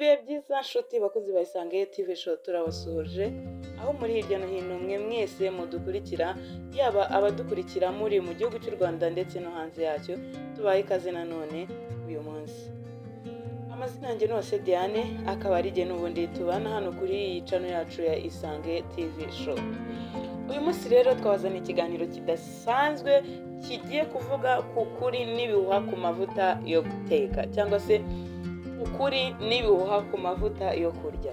Ibihe byiza nshuti bakunzi ba Isange TV Show, turabasuhuje aho muri hirya no hino, mwe mwese mudukurikira, yaba abadukurikira muri mu gihugu cy'u Rwanda ndetse no hanze yacyo. Tubaye ikaze nanone uyu munsi. Amazina yanjye ni Uwase Diane, akaba ari jye n'ubundi tubana hano kuri iyi channel yacu ya Isange TV Show. Uyu munsi rero twabazaniye ikiganiro kidasanzwe kigiye kuvuga ku kuri n'ibihuha ku mavuta yo guteka, cyangwa se ukuri n'ibihuha ku mavuta yo kurya.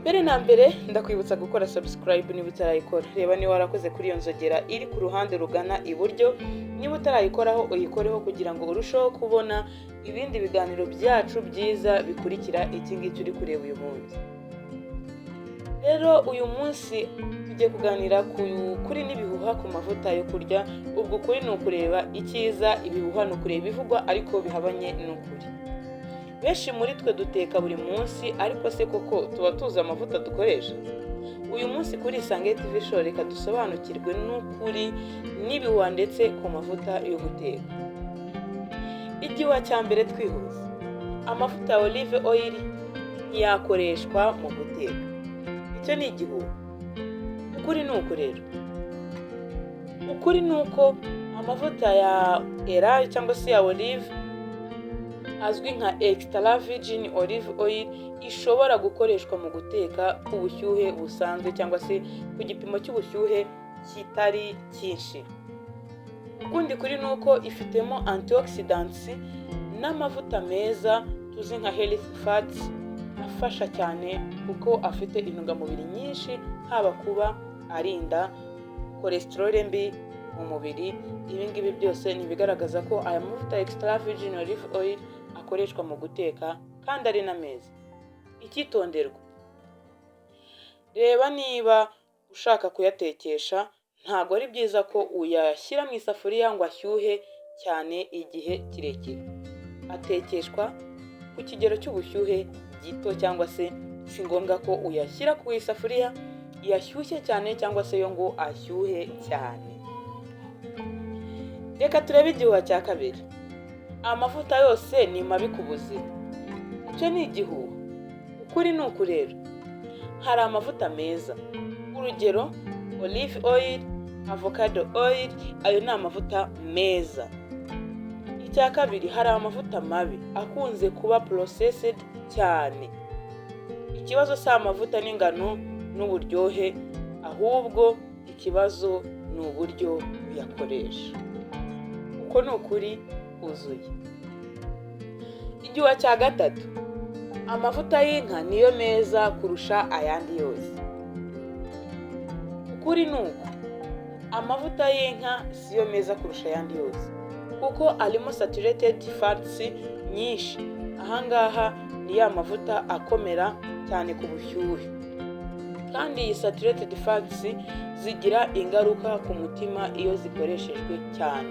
Mbere na mbere ndakwibutsa gukora subscribe niba utarayikora. Reba niba warakoze kuri iyo nzogera iri ku ruhande rugana iburyo. Niba utarayikoraho, uyikoreho kugira ngo urusheho kubona ibindi biganiro byacu byiza bikurikira iki ngiki uri kureba uyu munsi. Rero uyu munsi tugiye kuganira ku kuri n'ibihuha ku mavuta yo kurya. Ubwo ukuri ni ukureba icyiza, ibihuha ni ukureba ibivugwa ariko bihabanye n'ukuri. Benshi muri twe duteka buri munsi, ariko se koko tuba tuzi amavuta dukoresha? Uyu munsi kuri Isange TV Show, reka dusobanukirwe n'ukuri n'ibihuha ndetse ku mavuta yo guteka. Igihuha cya mbere twihuse: amavuta ya olive oil ntiyakoreshwa mu guteka. Icyo ni igihuha. Ukuri ni uku rero: ukuri ni uko amavuta ya elayo cyangwa se ya olive azwi nka extra virgin olive oil ishobora gukoreshwa mu guteka ku bushyuhe busanzwe, cyangwa se ku gipimo cy'ubushyuhe kitari cyinshi. Ukundi kuri ni uko ifitemo antioxidants n'amavuta meza tuzi nka healthy fats, afasha cyane kuko afite intungamubiri nyinshi, haba kuba arinda cholesterol mbi mu mubiri. Ibi ngibi byose ni ibigaragaza ko aya mavuta extra virgin olive oil akoreshwa mu guteka kandi ari na meza. Icyitonderwa: reba niba ushaka kuyatekesha, ntabwo ari byiza ko uyashyira mu isafuriya ngo ashyuhe cyane igihe kirekire. Atekeshwa ku kigero cy'ubushyuhe gito, cyangwa se si ngombwa ko uyashyira ku isafuriya yashyushye cyane, cyangwa se yo ngo ashyuhe cyane. Reka turebe igihuha cya kabiri: amavuta yose ni mabi ku buzima. Icyo ni igihuha. Ukuri ni uku rero: hari amavuta meza, urugero olive oil, avocado oil, ayo ni amavuta meza. Icya kabiri, hari amavuta mabi akunze kuba processed cyane. Ikibazo si amavuta n'ingano n'uburyohe, ahubwo ikibazo ni uburyo uyakoresha. Uko ni ukuri kuzuye. Igihuha cya gatatu: amavuta y'inka niyo meza kurusha ayandi yose. Ukuri ni uku: amavuta y'inka siyo meza kurusha ayandi yose, kuko arimo saturated fats nyinshi. Ahangaha ni ya mavuta akomera cyane ku bushyuhe, kandi iyi saturated fats zigira ingaruka ku mutima iyo zikoreshejwe cyane.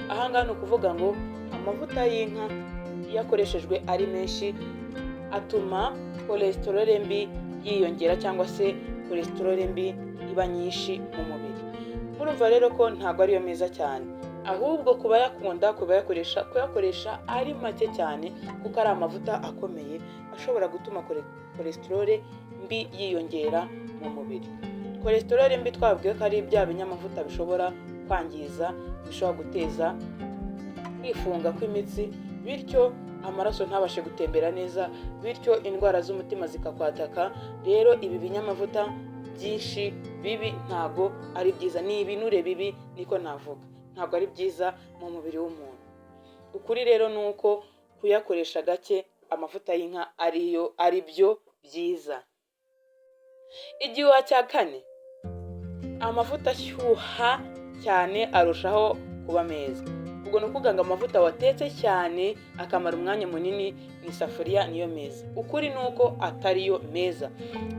Ahangaha ni ukuvuga ngo amavuta y'inka iyo akoreshejwe ari menshi atuma cholesterol mbi yiyongera, cyangwa se cholesterol mbi iba nyinshi mu mubiri. Murumva rero ko ntabwo ariyo meza cyane, ahubwo ku bayakunda kubayakoresha, kuyakoresha ari make cyane, kuko ari amavuta akomeye ashobora gutuma cholesterol mbi yiyongera mu mubiri. Cholesterol mbi twabwiye ko ari bya binyamavuta bishobora kwangiza, bishobora guteza kwifunga kw'imitsi, bityo amaraso ntabashe gutembera neza, bityo indwara z'umutima zikakwataka. Rero ibi binyamavuta byinshi bibi ntago ari byiza, ni ibinure bibi niko navuga, ntabwo ari byiza mu mubiri w'umuntu. Ukuri rero ni uko kuyakoresha gake amavuta y'inka ariyo ari byo byiza. Igihuha cya kane: amavuta ashyuha cyane arushaho kuba meza. Ubwo ni ukuvuga ngo amavuta watetse cyane akamara umwanya munini mu isafuriya niyo meza. Ukuri ni uko atariyo meza.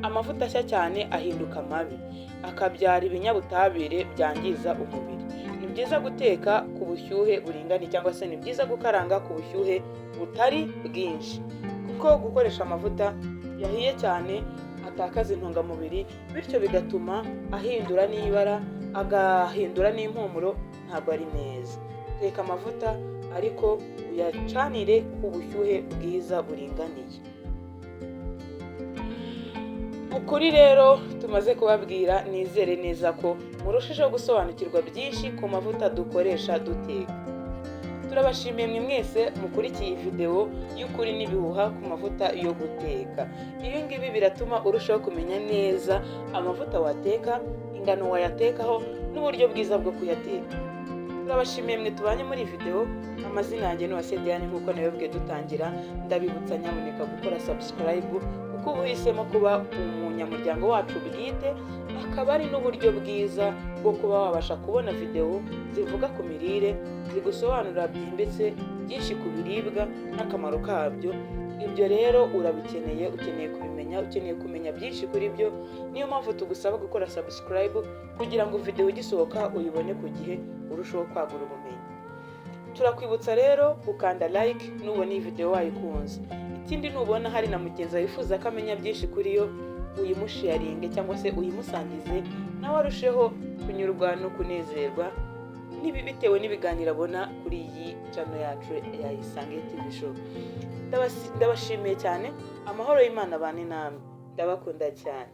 Amavuta ashya cyane ahinduka mabi, akabyara ibinyabutabire byangiza umubiri. Ni byiza guteka ku bushyuhe buringaniye, cyangwa se ni byiza gukaranga ku bushyuhe butari bwinshi, kuko gukoresha amavuta yahiye cyane atakaza intungamubiri, bityo bigatuma ahindura n'ibara, agahindura n'impumuro, ntabwo ari meza. Teka amavuta ariko uyacanire ku bushyuhe bwiza buringaniye. Ukuri rero tumaze kubabwira, nizere neza ko murushijeho gusobanukirwa byinshi ku mavuta dukoresha duteka. Turabashimiye mwe mwese mukurikiye iyi videwo y'ukuri n'ibihuha ku mavuta yo guteka. Ibi ngibi biratuma urushaho kumenya neza amavuta wateka, ingano wayatekaho n'uburyo bwiza bwo kuyateka. Turabashimiye mwe tubanye muri iyi videwo. Amazina yanjye ni Uwase Diane, nk'uko nabibabwiye dutangira. Ndabibutsa nyamuneka gukora subscribe, kuko uba uhisemo kuba umunyamuryango wacu bwite, akaba ari n'uburyo bwiza bwo kuba wabasha kubona videwo zivuga ku mirire, zigusobanurira byimbitse byinshi ku biribwa n'akamaro kabyo. Ibyo rero urabikeneye, ukeneye kubimenya, ukeneye kumenya byinshi kuri byo. Niyo mpamvu tugusaba gukora subscribe kugira ngo videwo igisohoka uyibone ku gihe, urusheho kwagura ubumenyi. Turakwibutsa rero gukanda like nubona iyi videwo wayikunze. Ikindi, nubona hari na mugenzi wawe wifuza ko amenya byinshi kuri yo, uyimusharinge cyangwa se uyimusangize, nawe arusheho kunyurwa no kunezerwa n'ibi bitewe n'ibiganiro abona kuri iyi channel yacu ya Isange TV Show. Ndabashimiye cyane. Amahoro y'Imana abane namwe. Ndabakunda cyane.